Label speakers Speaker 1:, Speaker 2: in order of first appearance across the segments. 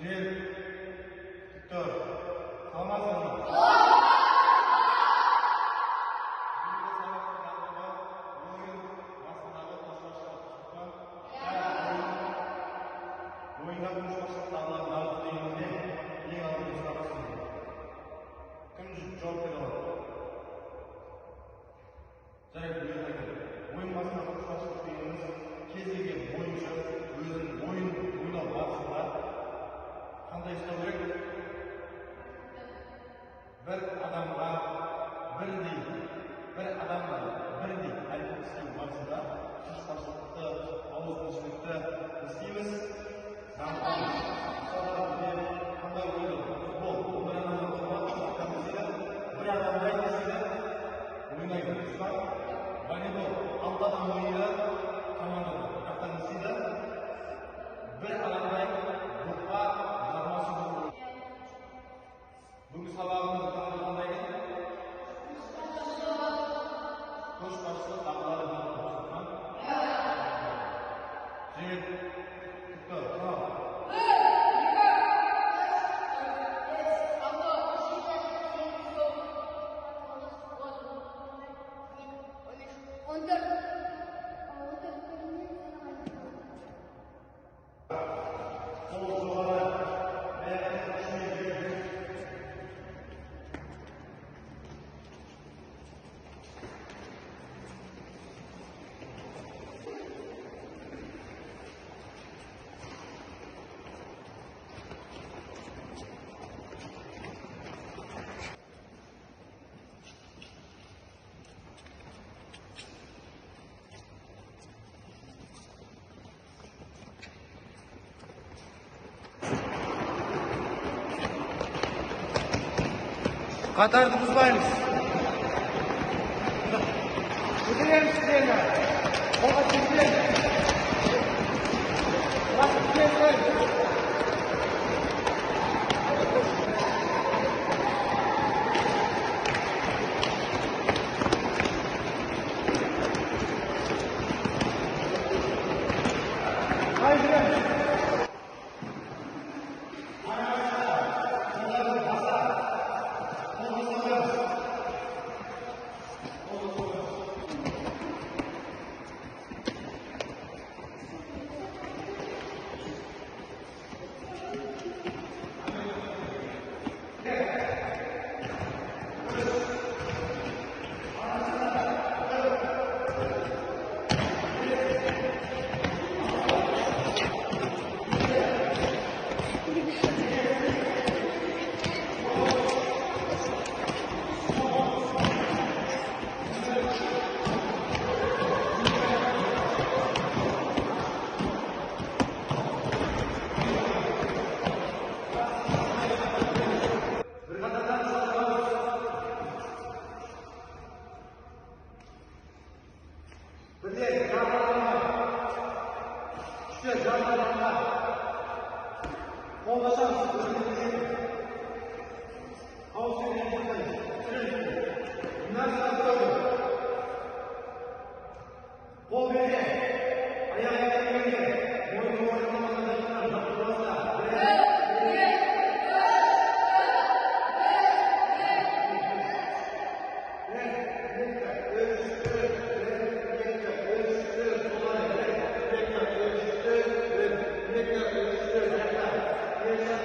Speaker 1: Жел, Виктор, саламатсыздар ма? Бүгінгі сабақтың тақырыбы ойын басындағы көшбасшылық. Ойында көшбасшылық дағдыларын дамыту дегенімізде ең алдымен сұрақ түседі. Кім жауап бере алады? Жарайды, өзім айтайын. Ойын басындағы көшбасшылық дегеніміз кез келген ойыншы өзінің ойын ойнау барысында қандай ұстау керек? Бір адамға бірдей, бір адамға бірдей әрекет істеу барысында көшбасшылықты, ауызбіршілікті не істейміз? Дамытамыз. Мысалға, бізде қандай ойын? Футбол. 11 адамнан құралады, бірақ не істейді? Бір адамдай не істейді? Ойнайды. Дұрыс па? Волейбол. 6 адам ойнайды командада. Бірақ та не істейді? Бір адамдай допқа жармасып. Бүгінгі сабағымыздың тақырыбы қандай екен? Көшбасшылық дағдыларын дамыту. Жігіт, Виктор, сұрау.
Speaker 2: 1, 2, 3, 4, 5, 6, 7, 8, 9, 10, 11, 14.
Speaker 1: Қол жоғары, аяқтың күшімен жүр. Қатарды бұзбаймыз. Көтереміз тізені. Қолға тигіземіз. Басып тізені. Қалай жүреміз? Қолдарды баса. Қол баса қоямыз. Қол баса қоямыз. Бір қатардан саламыз. Бірлер, жан-жағына. Күштер, жан-жағына. Қол қашамыз, өзімізге. Қауіпсіздігін сақтаймыз. Мына. Қол берге. Аяқ берге. Мойын жоғары. 1, 2, 3, 4, 1, 2, 3, 4, жоғары, 1, 2, 3, 4, 1, 2, 3, 4, аяқта.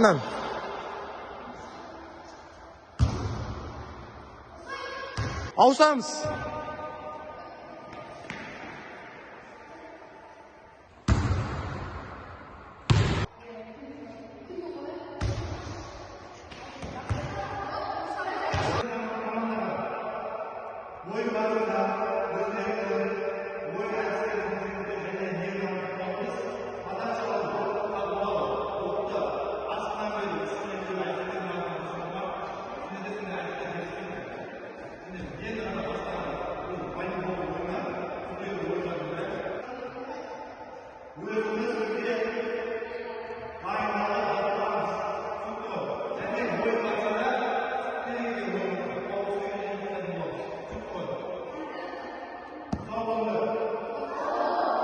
Speaker 1: Артынан. Ауысамыз.